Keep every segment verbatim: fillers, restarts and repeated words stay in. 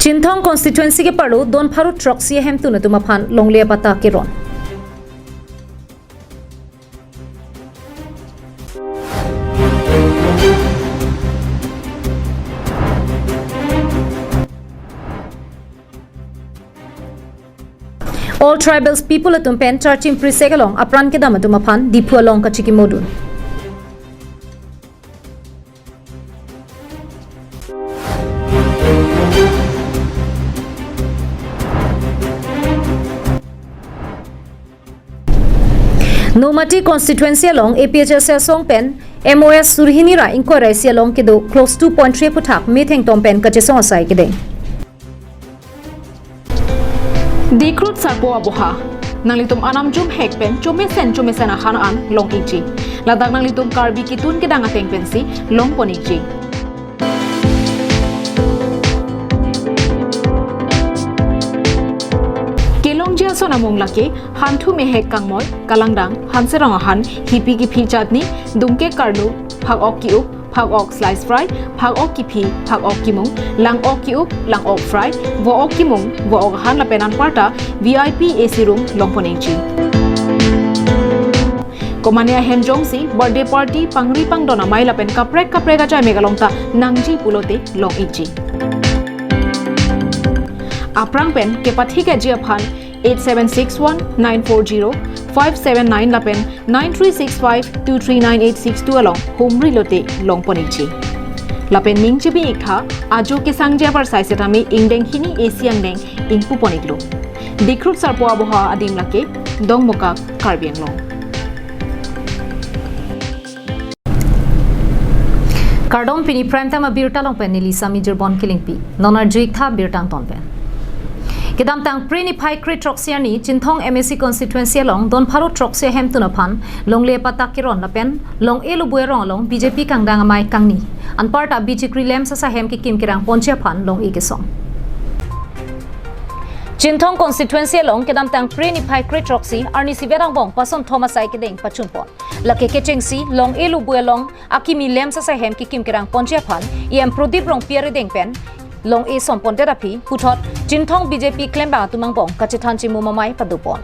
Chinthong constituency ke-arlo don pharo throksi ahemtun atum aphan longle apatta keron. All tribals people atum pen charchim prisek along apran kedam atum aphan Diphu along kachikimodun. Nomati constituency along A P H L C asong pen M O S surhini ra ingkoi ra isi along kedo clause two point three aphuthak methengtom pen kachesong asai kedeng. Dikrut sarpo aboha. Nanglitum anam jumhek pen chomesen chomesen ahan an long-ikji. Ladak nanglitum Karbi ketun kedang ateng pensi longpon-ikji. Kelongji ason amung lake hanthu mehek kangmoi, kalangdang, hanserong ahan, hipi kiphi chutney, dungke karlu, phak-ok ki-up, phak-ok slice fry, phak-ok kiphi, phak-ok kimung, lang-ok ki-up, lang-ok fry, vo-ok kimung, vo-ok ahan lapen anparta V I P A C room longpon-ikji. Komane ahem jongsi birthday party, pangri pangdon amei lapen kaprek kaprek ajai mek along ta nangji pulote long-ikji. Aphrang pen kepathikji aphan eight seven six one nine four zero five seven nine lapen nine three six five two three nine eight six two along humri lote longpon-ikji. Lapen ning chibi-iktha ajo kesangji apar sai setame ingdeng hini A C angdeng ingpupon-iklo. Dikrut sarpo aboha adim lake Dongmukak, Karbi Anglong. Kardom, pini Prime Time abirta along pen neli Sami Jirbon Kilingpi. Non arju-iktha birta angton pen. Kedamtang Phre niphai kre throksi arni Chinthong M A C constituency along don pharo throksi ahemtun aphan longle apatta keron lapen long-e lubui arong along B J P kangdang amei kangni, anparta bichikri lem sasa hem kekim kerang ponji aphan long-e kesong. Chinthong constituency along kedamtang Phre niphai kre throksi arni sivet angbong pason thom asai kedeng pachunpon. Lake kechengsi long-e lubui along akimi lem sasa hem kekim kerang ponji aphan E M Prodip Rongpi arideng pen long-e sompondet aphi puthot Chinthong B J P klembang atum angbong kachethan chimum amei padopon.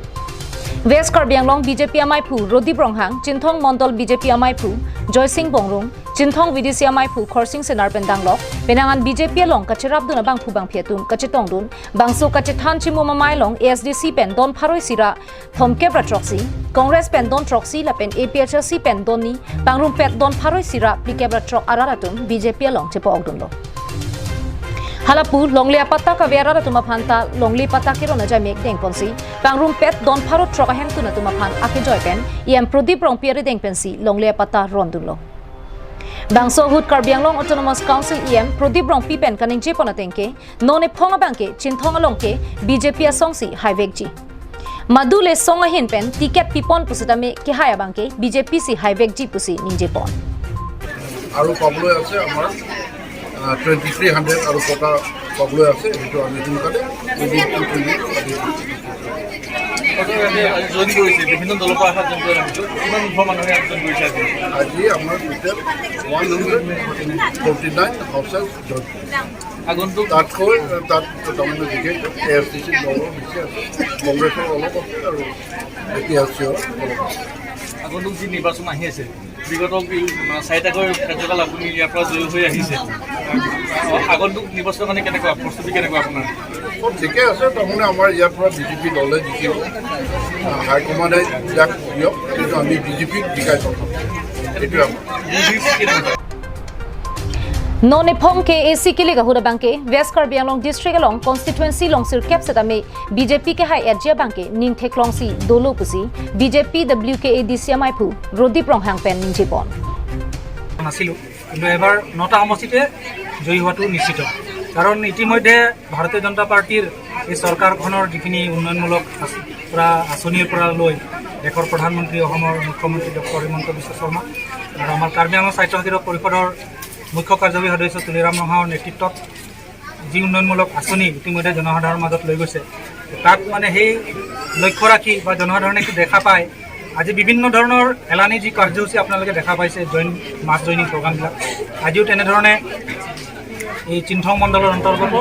West Karbi Anglong B J P ameiphu Rodip Ronghang, Chinthong Mondol B J P ameiphu Joysing Bongrung, Chinthong V D C ameiphu Khorsing Senar pen danglok penang an B J P along kacherapdun abangphu bangphi atum kachetongdun, bangso kachethan chimum amei along A S D C pen don pharo isi ra thomkep ra throksi, Congress pen don throksi lapen A P H L C pen don ni, pangrumpet don pharo isi ra phlikep ra throk arat atum B J P along chepo-okdunlo. Halapu longle apatta kave arat atum aphan ta longle apatta keron ajai mek dengponsi, pangrumpet don pharo throk ahemtun atum aphan akejoi pen E M Prodip Rongpi arideng pensi longle apatta rondunlo. Bangso ahut Karbi Anglong Autonomous Council E M Prodip Rongpi pen kaningjepon ateng ke, non ephong abangke Chinthong along ke B J P asongsi haivekji. Madule song ahin pen ticket pipon pusitame kehai abangke B J P si haivekji pusi ningjepon. আৰু পাবলৈ আছে আমাৰ twenty three hundred আৰু পটা পাবলৈ আছে, সেইটো আমি সোনকালে within to two week. Join কৰিছে, বিভিন্ন দলৰ পৰা অহা জইন কৰা হৈছে। কিমান ঘৰ মানুহে জইন কৰিছে আজি? আজি আমাৰ total one hundred forty nine houses join কৰিছে। আগন্তুক তাতকৈ তাত তাৰমানে বিশেষ এ এছ ডি চিৰ দলৰ বেছি আছে, কংগ্ৰেছৰ অলপ আছে আৰু এ পি এছ চিৰ অলপ আছে। আগন্তুক যি নিৰ্বাচন আহি আছে, বিগত কি, মানে, চাৰিটাকৈ কাৰ্যকাল আপুনি ইয়াৰ পৰা জয়ী হৈ আহিছে। আগন্তুক নিৰ্বাচনৰ কাৰণে কেনেকুৱা প্ৰস্তুতি, কেনেকুৱা আপোনাৰ? চব ঠিকে আছে, তাৰমানে আমাৰ ইয়াৰ পৰা বি জে পি দলে জিকিব, হাইকমাণ্ডে যাক দিয়ক, কিন্তু আমি বি জে পিক জিকাই থম, এইটোৱে আমাৰ। Non ephong ke A C kilik ahut abangke West Karbi Anglong district along constituency longsirkep setame B J P kehai-etji abangke ning theklongsi dolo pusi B J P W K A D C ameiphu Rodip Ronghang pen ningjepon. নাছিলোঁ, কিন্তু এবাৰ নটা সমষ্টিতে জয়ী হোৱাটো নিশ্চিত। কাৰণ ইতিমধ্যে ভাৰতীয় জনতা পাৰ্টীৰ এই চৰকাৰখনৰ যিখিনি উন্নয়নমূলক আঁচ-, পৰা আঁচনিৰ পৰা লৈ দেশৰ প্ৰধানমন্ত্ৰী, অসমৰ মুখ্যমন্ত্ৰী ডক্টৰ হিমন্ত বিশ্ব শৰ্মা আৰু আমাৰ কাৰ্বি আংলং স্বায়ত্তশাসিত পৰিষদৰ মুখ্য কাৰ্যবাহী সদস্য তুলিৰাম ৰংহাঙৰ নেতৃত্বত যি উন্নয়নমূলক আঁচনি ইতিমধ্যে জনসাধাৰণৰ মাজত লৈ গৈছে, তাত মানে সেই লক্ষ্য ৰাখি বা জনসাধাৰণে এইটো দেখা পায়। আজি বিভিন্ন ধৰণৰ এলানি যি কাৰ্যসূচী আপোনালোকে দেখা পাইছে, জইন, মাছ জইনিং প্ৰগ্ৰামবিলাক, আজিও তেনেধৰণে এই চিনথং মণ্ডলৰ অন্তৰ্গত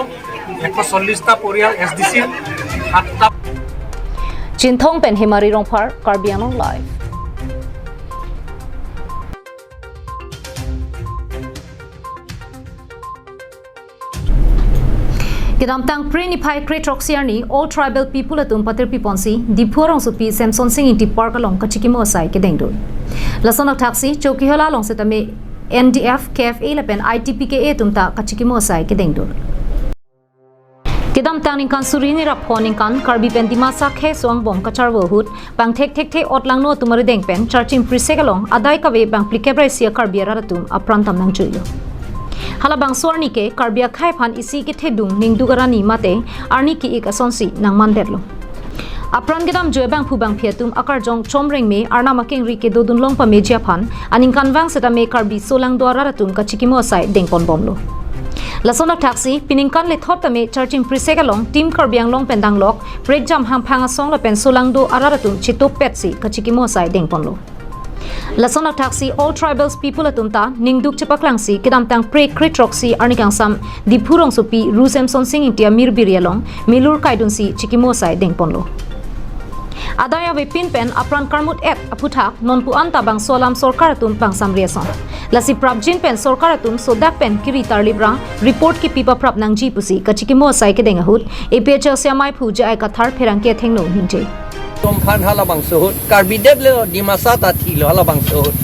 এশ চল্লিশটা পৰিয়াল এছ ডি চিৰ সাতটা। Chinthong pen Hemari Rongphar, Karbi Anglong Live. Kedamtang Phre niphai kre throksi arni all tribal people atum patirpi ponsi Diphu arongsopi Semson Sing Ingti Park along kachikimo asai kedengdun. Lason athaksi Chokihola along setame N D F, K F A lapen I T P K A atum ta kachikimo asai kedengdun. Kedamtang ningkan suri hini ra pho ningkan Karbi pen Dimasa khei so angbong kacharvo ahut pangthek thekthe otlangno atum arideng pen Charchim Phrisek along adai kave bang phlikep ra isi Karbi arat atum apran tam nangjuilo. Halabangso arni ke Karbi akhei aphan isi kethedung ningduk arani mate arni ki-ik asonsi nangmandetlo. Apran kedamjui abangphu bangphi atum akarjong chomreng me arnam akengri kedodun long pameji aphan aningkanvang setame Karbi solangdo arat atum kachikimo asai dengponbomlo. Lason athaksi piningkan lethot tame Charchim Phrisek along Team Karbi Anglong pen danglok prekjam hangphang asong lapen solangdo arat atum chitop petsi kachikimo asai dengponlo. Lason athaksi all tribals people atum ta ningduk chepaklangsi kedamtang Phre kre throksi arni kangsam Diphu rongsopi Ru Semson Sing Ingti amirbiri along milur kaidunsi chikimo asai dengponlo. Adai avepin pen apran karmut-et aphuthak nonpu anta bangso alam sorkar atum pangsamri ason. Lasi prapjin pen sorkar atum sodak pen kiri tarlip ra report kipi paprap nangji pusi kachikimo asai kedeng ahut A P H L C amaiphu J I Kathar pherangke athengno ningje. Atum aphan halabangso ahut Karbi detlo, Dimasa ta thilo halabangso ahut.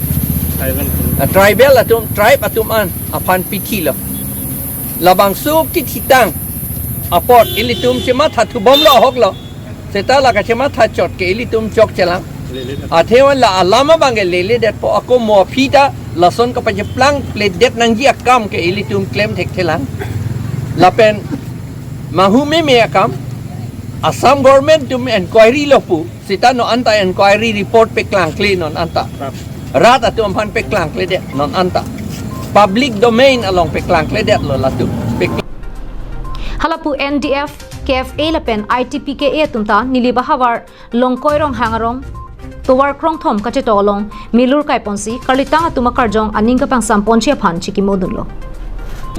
Tribal. Ah, tribal atum, tribe atum an aphan pithilo. Labangso kithitang apot ilitum chemathathubomlo ahoklo. Seta la kachematha chot ke ilitum chokchelang. Athema la alam abang ke leledetpo, ako mo aphi ta lason kapacheplang pledet nangji akam ke ilitum klem thekthelang. Lapen mahu meme akam, Assam government atum enquiry lo pu, seta non anta enquiry report peklangkle non anta. Rat atum aphan peklangkledet non anta. Public domain along peklangkledetlo latum. Peklang- Halapu N D F, K F A lapen I T P K A atum ta Nilip ahavar Longkoi Ronghang arong tovar krongthom kachetok along milur kaiponsi karlitang atum akarjong aning kapangsam ponji aphan chikimodunlo.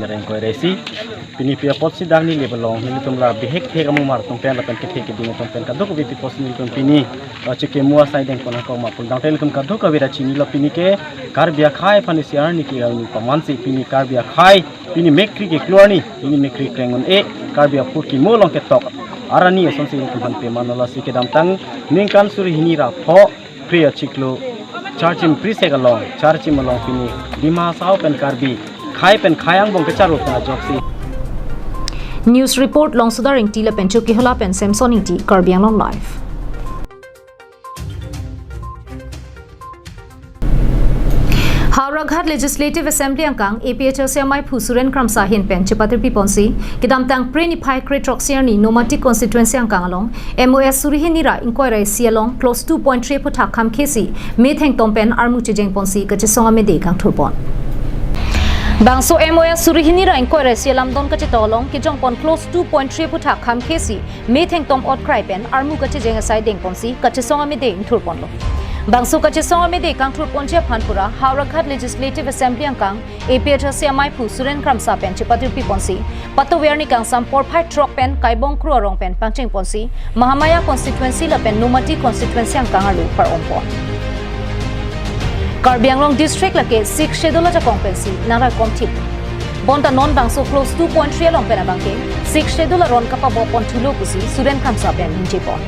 Mereng koi resi, pini pi apotsi dang Nilip along nelitum la bihek thek amumar atum pen lapen kethe keding atum pen kadokave apotsi nelitum pini, uh, chikimo asai dengpon ako mapul dang pen nelitum kadokave ra chinilo pini ke Karbi akhei aphan isi arni ke arni pamansi pini Karbi akhei pini mekri keklo arni, pini mekri kreng un-e, Karbi aphu kimo along ketok arni asonsi nelitum aphan pemano. Lasi kedamtang ningkan suri hini ra pho Phre achiklo Charchim Phrisek along, Charchim along pini Dima Hasao pen Karbi khei pen khei angbong kacharvo pen ajoksi. News report Longsodar Ingti lapen Chokihola pen Semson Ingti, Karbi Anglong Live. Howraghat Legislative Assembly angkang A P H L C amaiphu Suren Kramsa ahin pen chepatirpi ponsi, kedamtang Phre niphai kre throksi arni Nomati constituency angkang along M O S suri hini ra ingkoi ra isi along clause two point three aphuthak khamkhesi methengtom pen armu chejeng ponsi kachesong amede kangthurpon. Bangso M O S suri hini ra ingkoi ra isi alamdon kachetok along kejongpon clause two point three aphuthak khamkhesi methengtom otkrai pen armu kachejeng asai dengponsi kachesong amede ingthurponlo. Bangso kachesong amede kangthurponji aphan pura Howraghat Legislative Assembly angkang A P H L C amaiphu Suren Kramsa pen chepatirpi ponsi, patover arni kangsam porphai throk pen Kaibong Kro arong pen pangcheng ponsi, Mahamaya constituency lapen Nomati constituency angkang arlo par-ompon. Karbi Anglong district lake Sixth Schedule ajakong pensi nangraikom thip. Bonta non bangso clause two point three along pen abangke Sixth Schedule aron kapabopon thulo pusi Suren Kramsa pen ningjepon.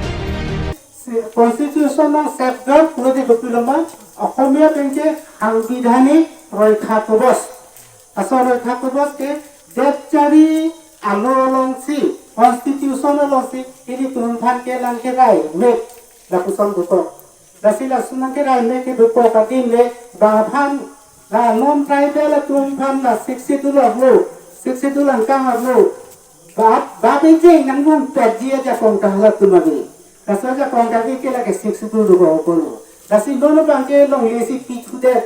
Constitutional safeguard pulote kopiloma, Oxomiya penke সাংবিধানিক ৰক্ষা কবচ. Aso ৰক্ষা কবচ ke det chari alo alongsi, constitution alongsi, ilitum aphan kelang kerai mek lapuson dokok. Lasi lason nangkerai mek ke dokok adim le, bang aphan, la non tribal atum aphan la Sixth Schedule arlo, Sixth Schedule angkang arlo, ba, ba bejeng nangvung petji ajakong ta halatum ave. Laso ajakong ta ave ke lake Sixth Schedule dokok pulo. Lasi non abangke longlesi pithudet.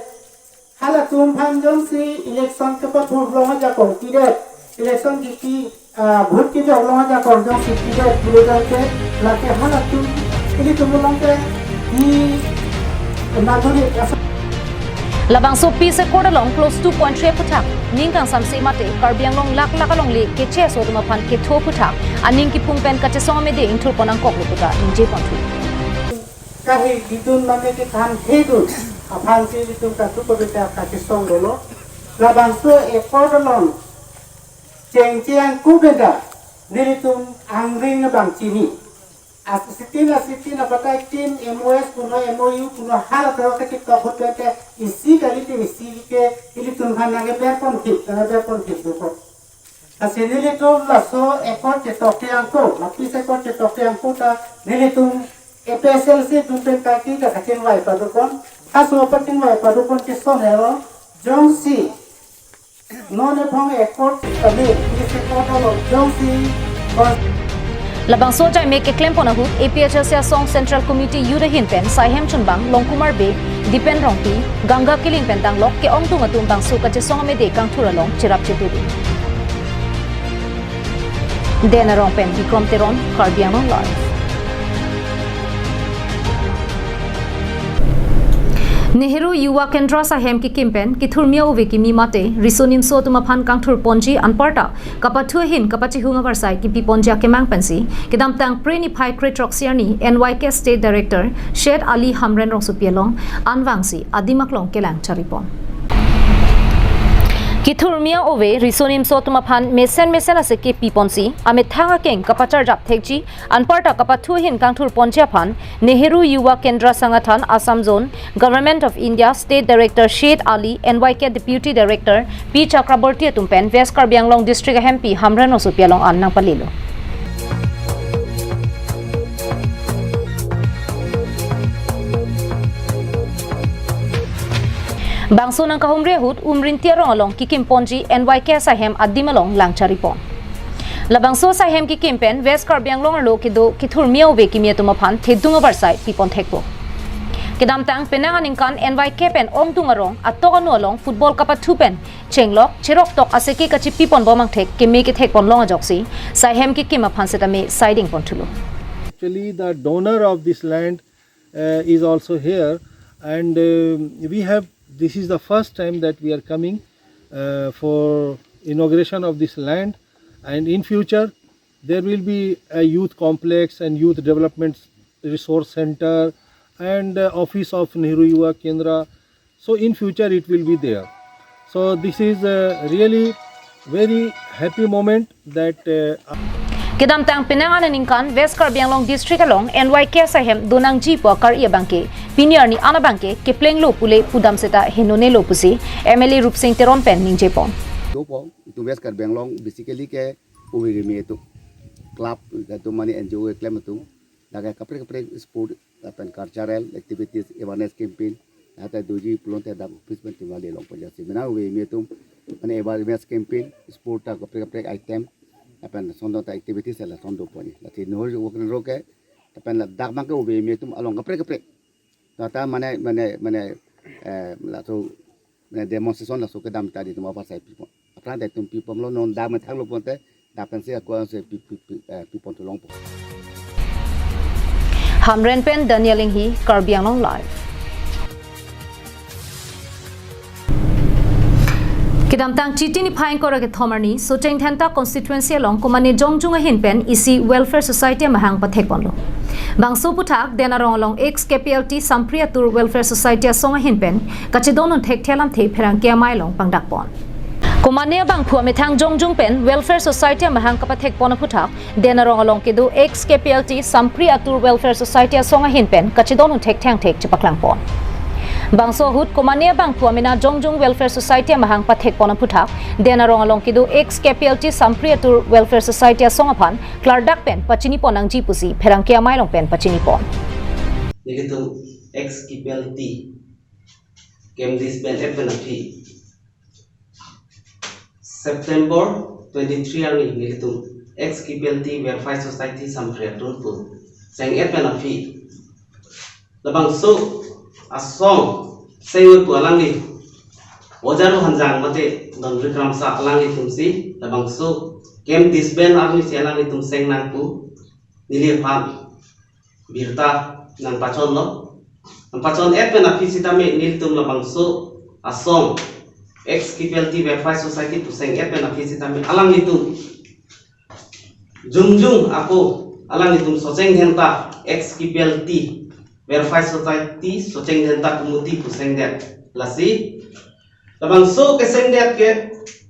Halatum aphan jongsi election kepathurlong ajakong pidet, election kipi, ah, vote kejorlong ajakong jongsi pidet, pidet jongsi lake halatum, ilitum along ke di nagori asa. Labangso Peace Accord along clause two point three aphuthak ning kangsamse mate Karbi Anglong lak lak alongle keche aso atum aphan ketho aphuthak aning kiphung pen kachesong amede ingthurpon nangkoklo puta ningjeponthu. Kahidun mate kethan hidun aphansi ilitum katu pabita kachesong dolo. Labangso accord along chengcheng kubeda nelitum angring abang chini. Asitin asitin abatai tin M O S puno M O U puno halathok ketok ahut pen ke isi kali te isi ke ilitum aphan nangkeberpon thip, nangkeberpon thip dokok. Lasi nelitum laso accord chetok ke angko, la Peace Accord chetok ke angko ta nelitum A P H L C atum pen kaki ta kachingvai padukon, haso pachingvai padukon ke son hero, jongsi non ephong accord kami, Peace Accord along jongsi kon- Labangso ajai me keklempon ahut A P H L C asong Central Committee youth ahin pen Saihem chunbang Longkumar Bey, Dipen Rongpi, Ganga Killing pen danglok ke-ongdung atum bangso kachesong amede kangthur along cherap chetudun. Den Arong pen Bikrom Teron, Karbi Anglong Live. Nehru Yuva Kendra Saihem kikim pen kithurmi a-ove kimi mate riso nimso atum aphan kangthurponji anparta kapathu ahin kapachihung avarsai kipiponji akemang pensi kedamtang Phre niphai kre throksi arni N Y K State Director Shet Ali Hamren Rongsopi along anvangsi adim aklong kelang charipon. Kithurmi a-ove riso nimso atum aphan mesen mesen asek kepiponsi amethang akeng kapacharjap thekji anparta kapathu ahin kangthurponji aphan Nehru Yuva Kendra Sangathan, Assam Zone, Government of India, State Director Shet Ali, N Y K Deputy Director P Chakraborty atum pen West Karbi Anglong District ahempi Hamren Rongsopi along an nangpalelo. Bangso nangkahumri ahut Umrinti arong along kikimponji N Y K Saihem adim along lang charipon. Labangso Saihem kikim pen West Karbi Anglong arlo kedo kithurmi a-ove kimi atum aphan thedung avarsai pipon thekpo. Kedamtang penang aningkan N Y K pen ongdung arong atok anu along football kapathu pen chenglok cheroktok asek ke kachipipon bom angthek keme kethekpon long ajoksi Saihem kikim aphan setame saiding ponthulo. Actually, the donor of this land uh, is also here, and uh, we have, this is the first time that we are coming uh, for inauguration of this land, and in future there will be a youth complex and youth development resource center and uh, office of Nehru Yuva Kendra. So in future it will be there. So this is a really very happy moment that uh, Kedamtang penang aningkan West Karbi Anglong District along N Y K Saihem donangji pu akar-i abangke pini arni an abangke keplenglo pule pudam seta henonelo pusi M L A Rupsing Teron pen ningjepon. Dopo itu West Karbi Anglong basically ke ove kimi itu club itu mane N G O keklem itu lake kaprek kaprek sport lapen cultural activities, awareness campaign, ata doji pulote dak office pen tinggal di longpo jasi. Mena ove kimi itu mane awareness campaign, sport ta kaprek kaprek item, lapen sondon ta activities la sondon poni. Lati nohor uwak nero ke, lapen ladak abangke ove kimi itu along kaprek kaprek. Tata mane mane mane eh laso mane demonstration laso kedam tadi itu apa saya pipon. Aphrang ta itum pipon lo non dak methang lo ponte dak pensi aku se pi pi pi eh, pipon tulong po. Hamren pen Daniel Inghi, Karbi Anglong Live. Kedamtang Chiti niphai ingkoi ra kethom arni Socheng Dhenta constituency along komane jongjung ahin pen isi Welfare Society amahang pathekponlo. Bangso aphuthak Den Arong along ex K P L T Sampri Atur Welfare Society asong ahin pen kachedondun thekthelam the pherangke amei along pangdakpon. Komane abangphu amethang jongjung pen Welfare Society amahang kapathekpon aphuthak Den Arong along kedo ex K P L T Sampri Atur Welfare Society asong ahin pen kachedondun thekthang thek chepaklangpon. Bangso ahut komane abangphu amena jongjung Welfare Society amahang pathekpon aphuthak Den Arong along kedo ex K P L T Sampri Atur Welfare Society asong aphan klardak pen pachinipon nangji pusi pherangke amei along pen pachinipon. Nelitum ex K P L T kemdisband et pen aphi September twenty-three arni nelitum ex K P L T Welfare Society Sampri Atur pu cheng et pen aphi labangso asong cheng pu alangli Ojaru Hanjang mate Don Rikramsa alanglitumsi labangso kemdisband arnisi alanglitum cheng nang pu neliphan birta nangpachonlo. Nangpachon et pen aphi sitame nelitum labangso asong, ex K P L T Welfare Society puseng-et pen aphi sitame alanglitum jongjong ako alanglitum Socheng Dhenta ex K P L T Welfare Society Socheng Dhenta Committee pusengdet. Lasi labangso kesengdet ke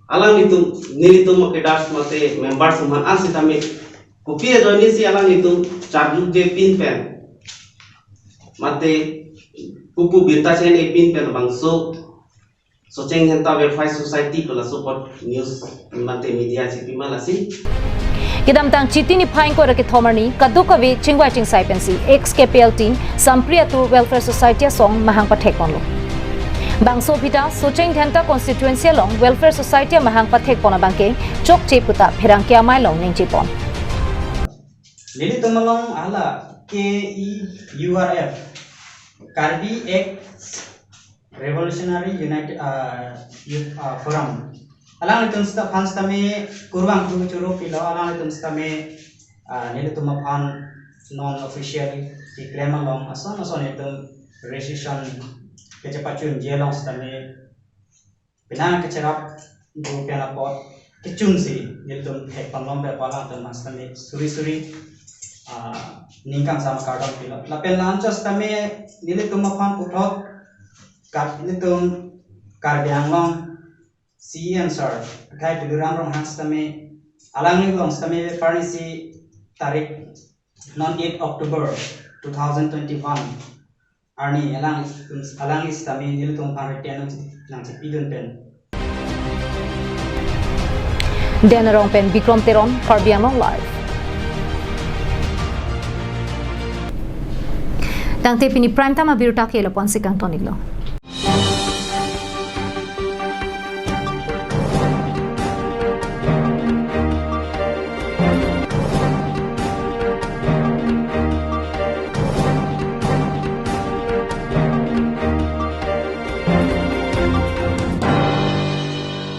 alanglitum, nelitum cadres mate members atum aphan sitame kopi ajoine si alanglitum charjudepin pen mate pupu birta chengepin pen labangso Socheng Dhenta Welfare Society pu laso apot news mate media chipima lasi. Kedamtang Chiti niphai ingkoi ra kethom arni kadokave chingvai chingsai pensi ex K P L T Sampri Atur Welfare Society asong mahang pathekponlo. Bangso aphi ta Socheng Dhenta constituency along Welfare Society amahang pathekpon abangke chokche puta pherangke amei along ningjeponlo. Nelitum along hala K E U R F, Karbi Ex Revolutionary United, ah, Youth, ah, Forum, alanglitum sita aphan sitame kurvangthu choro pilo, alanglitum sitame, ah, nelitum aphan non official keklem along ason ason nelitum resolution kachepachunji along sitame penang kacherap gu pen apot kechunsi nelitum thekponlong pen alanglitum aphan sitame suri suri, ah, ning kangsam akardom pilo. Lapen la-anchot sitame nelitum aphan puthot Kar-, nelitum Karbi Anglong C E M sir, akhai Tuliram Ronghang sitame, alangli along sitame parnisi tarik non eight October two thousand twenty-one arni alang, alangli sitame nelitum aphan reten nang, nangchipidun pen. Den Arong pen Bikrom Teron, Karbi Anglong Live. Tangte pini prime time abirta ke lapu-an si kangton-iklo.